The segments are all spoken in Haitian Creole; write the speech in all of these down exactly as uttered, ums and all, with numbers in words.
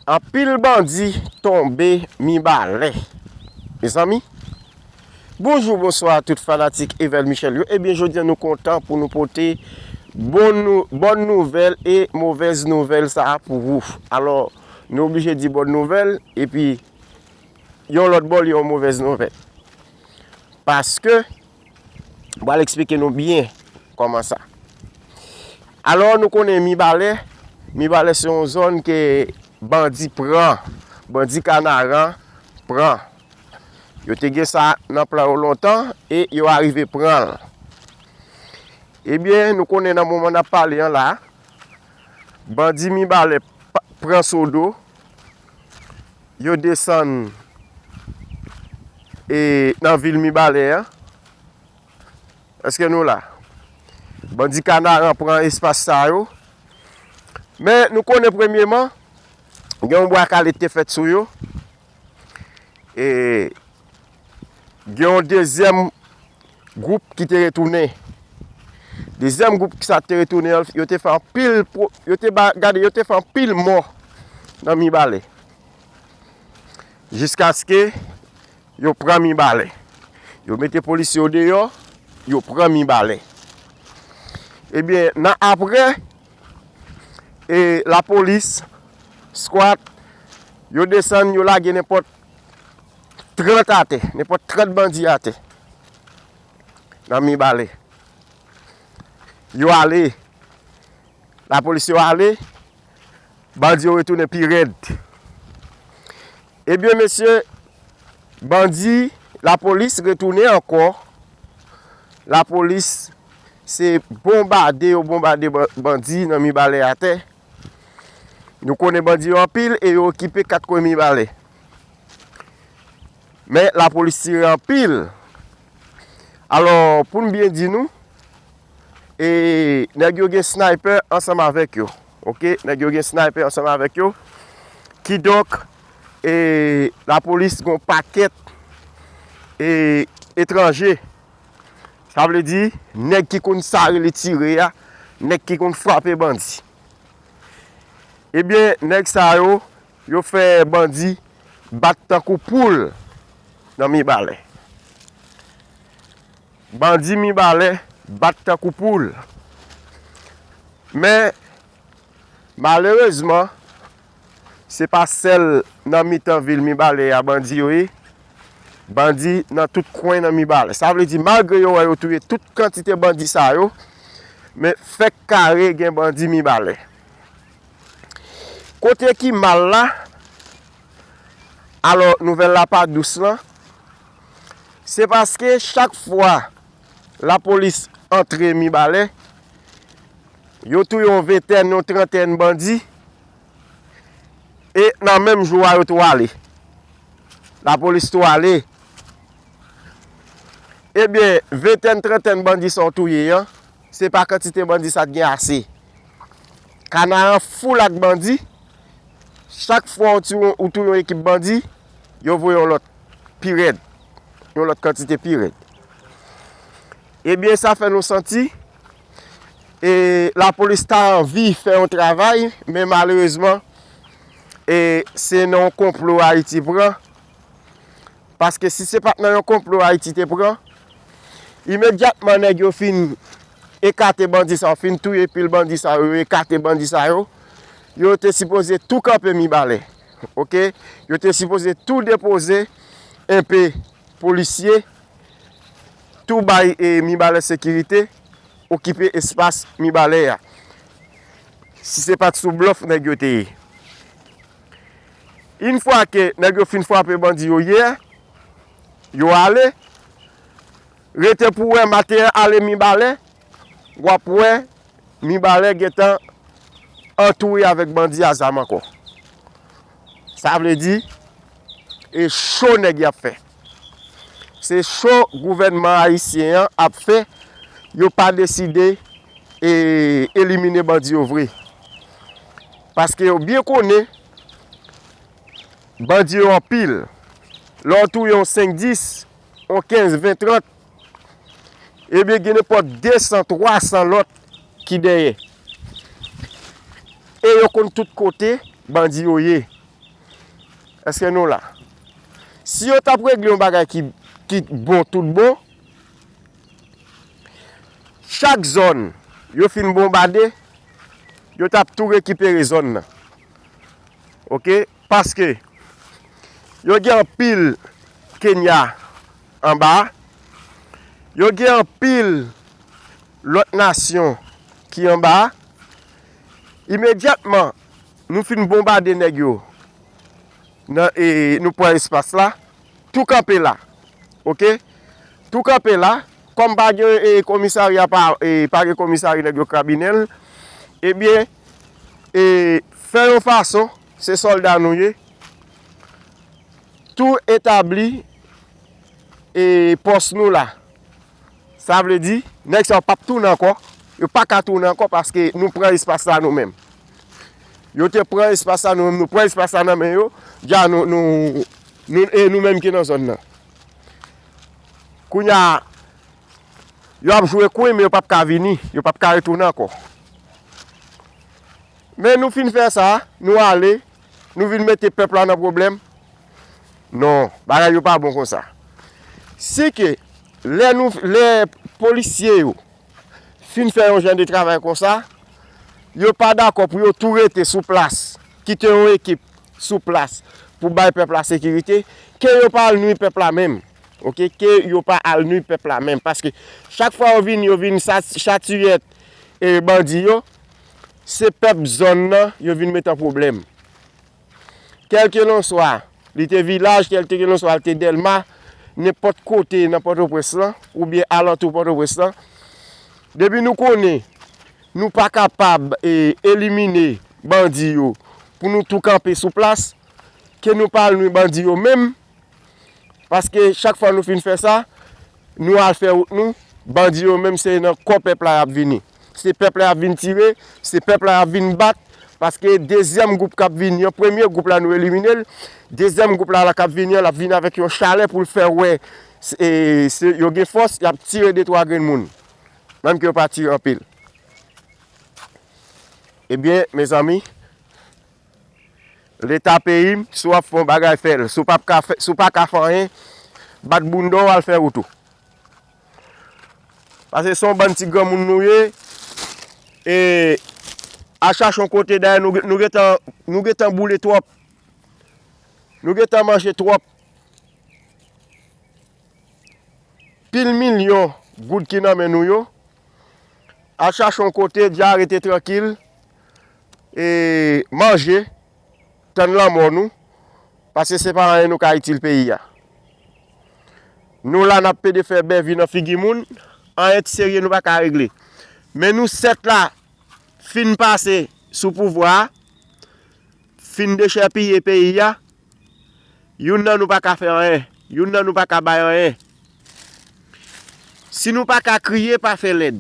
Anpil bandi tonbe Mibalè. Mezanmi, bonjou, bonswa tout fanatik Evel Michel yo. Ebyen, jodi a nou kontan pou nou pote bon nou, bòn nouvèl e movèz nouvèl sa a pou ou. Alò, nou oblije di bòn nouvèl, epi yon lòt bò, li yon movèz nouvèl. Paske, m pral eksplike nou byen kòman sa. Alò, nou konnen Mibalè, Mibalè se yon zòn ke bandi pran, bandi Kanaran pran. Yo te gen sa nan plan yo lontan e yo arive pran l. Ebyen, nou konnen nan moman n ap pale an la, bandi Mibalè pa- pran Sodo, yo desann e nan vil Mibalè an. Èske nou la? Bandi Kanaran pran espas sa yo. Men nou konnen premyeman, gen yon bwa kale te fèt sou yo. E gen yon dezyèm gwoup ki te retounen. Dezyèm gwoup ki sa te retounen an, yo te fè anpil, yo te ba, gade, yo te fè anpil mò nan Mibalè. Jiskaske yo pran Mibalè. Yo mete polisye yo deyò, yo pran Mibalè. Ebyen, nan apre, e lapolis, skwat, yo desann, yo lage nenpòt trant atè, nenpòt trant bandi atè nan Mibalè. Yo ale, lapolis yo ale, bandi yo retounen pi rèd. Ebyen, mesye, bandi, lapolis retounen ankò. Lapolis se bonbade, yo bonbade ban- bandi nan Mibalè atè. Nou konnen bandi yo anpil e yo okipe kat kwen Mibalè. Men lapolis tire anpil. Alò, pou n byen di nou, e nèg yo gen sniper ansanm avèk yo. Oke, nèg yo gen sniper ansanm avèk yo. Kidonk, e lapolis gon pakèt e etranje. Sa vle di, nèg ki konn sa rele tire a, nèg ki konn frape bandi. Ebyen, nèg sa yo, yo fè bandi bat tankou poul nan Mibalè. Bandi Mibalè bat tankou poul. Men, malerezman, se pa sèl nan mitan vil Mibalè a bandi yo ye. Bandi nan tout kwen nan Mibalè. Sa vle di, malgre yo wè yo touye tout kantite bandi sa yo, men fèk kare gen bandi Mibalè. Kote ki mal la, alò, nouvèl la pa dous lan, se paske chak fwa lapolis antre Mibalè, yo touye yon ventèn, yon trantèn bandi, e nan menm jou a, yo tou ale. Lapolis tou ale. Ebyen, ventèn, trantèn bandi sa w touye an, se pa kantite bandi sa t gen ase. Kanaran foul ak bandi. Chak fwa w touye, ou touye yon ekip bandi, yo voye yon lòt pi rèd. Yon lòt kantite pi rèd. Ebyen, sa fè nou santi, e, lapolis ta anvi fè yon travay, men malerezman, e, se nan yon konplo Ayiti pran. Paske si se pa t nan yon konplo Ayiti te pran, imedyatman nèg yo fin ekate bandi sa yo, fin touye pil bandi sa yo, yo ekate bandi sa yo, yo te sipoze tou kanpe Mibalè. Oke? Yo te sipoze tou depoze enpe polisye, tou bay, e, Mibalè sekirite, okipe espas Mibalè a. Si se pa t sou blòf nèg yo te ye. Yon fwa ke nèg yo fin frape bandi yo yè, yo ale, rete pou wè maten an ale Mibalè, w ap wè Mibalè gentan antoure avèk bandi a zam ankò. Sa vle di, e cho nèg y ap fè. Se cho gouvènman ayisyen an ap fè, yo pa deside e elimine bandi yo vre. Paske yo byen konnen bandi yo anpil. Lè w touye yon senk dis, yon kenz, ven, trant, ebyen gen nenpòt de san, twa san lòt ki dèyè. E yo konn tout kote bandi yo ye. Èske nou la? Si yo t ap regle yon bagay ki, ki bon tout bon, chak zòn yo fin bonbade, yo t ap tou rekipere zòn nan. Oke? Paske yo gen anpil Kenya anba a, yo gen anpil lòt nasyon ki anba a. Imedyatman nou fin bonbade nèg yo, nan, e, nou pran espas la, tou kanpe la. Oke? Tou kanpe la. Kòm pa gen, e, komisarya, pa, e, pa gen komisarya, nèg yo krabinen l, ebyen, e, fè yon fason, se sòlda nou ye, tou etabli, e, pòs nou la. Sa vle di, nèg sa yo p ap tounen ankò. Yo pa ka tounen ankò paske nou pran espas la nou menm. Yo te pran espas la nou menm, nou pran espas la nan men yo. Dja nou, nou, nou, e nou menm ki nan zòn nan. Kounye a, yo ap jwe kwen, men yo p ap ka vini. Yo p ap ka retounen ankò. Men nou fin fè sa, nou ale, nou vin mete pèp la nan pwoblèm. Non, bagay yo pa bon konsa. Si ke lè nou, lè polisye yo fin fè yon jan de travay konsa, yo pa dakò pou yo tou rete sou plas, kite yon ekip sou plas pou bay pèp la sekirite, ke yo pa al nwi pèp la menm. Oke, ke yo pa al nwi pèp la menm. Paske chak fwa yo vin, yo vin sa-, chatiyèt e bandi yo, se pèp zòn nan yo vin met an pwoblèm. Kèlkelanswa li te Vilaj, kèlkelanswa li te Dèlma, nenpòt kote nan Pòtoprens lan, oubyen alantou Pòtoprens lan, depi nou konnen nou pa kapab, e, elimine bandi yo pou nou tou kanpe sou plas, ke nou pa al nwi bandi yo menm, paske chak fwa nou fin fè sa, nou al fè wout nou, bandi yo menm se nan kò pèp la y ap vini. Se pèp la y ap vin tire, se pèp la y ap vin bat, paske dezyèm gwoup k ap vini an, premye gwoup la nou elimine l, dezyèm gwoup la, la k ap vini an, l ap vini avèk yon chalè pou l fè wè, e, se, yo gen fòs, y ap tire de twa grenn moun. Menm ke yo pa tire anpil. Ebyen, mezanmi, Leta peyi m, si w ap fè yon bagay, fè l. Si w p ap ka fè, si w pa ka fè anyen, bat bounda w, al fè wout ou. Paske se yon bann ti granmoun nou ye, e a chache yon kote, dayè nou, nou gentan, nou gentan boule twòp. Nou gentan manje twòp. Pil milyon goud ki nan men nou yo, al chache yon kote, dja rete trankil, e manje, tann lanmò nou, paske se pa anyen nou ka itil peyi a. Nou la, n ap pede fè bèvi nan figi moun, anyen serye nou pa ka regle. Men nou sèt la fin pase sou pouvwa a, fin dechèpiye peyi a, youn nan nou pa ka fè anyen, youn nan nou pa ka bay anyen. Si nou pa ka kriye, pa fè lèd.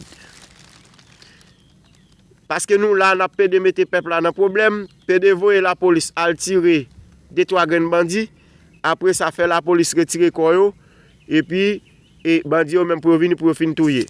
Paske nou la, n ap pede mete pèp la nan pwoblèm, pede voye lapolis al tire de twa grenn bandi, apre sa fè lapolis retire kò yo, epi, e bandi yo menm pou yo vini pou yo fin touye.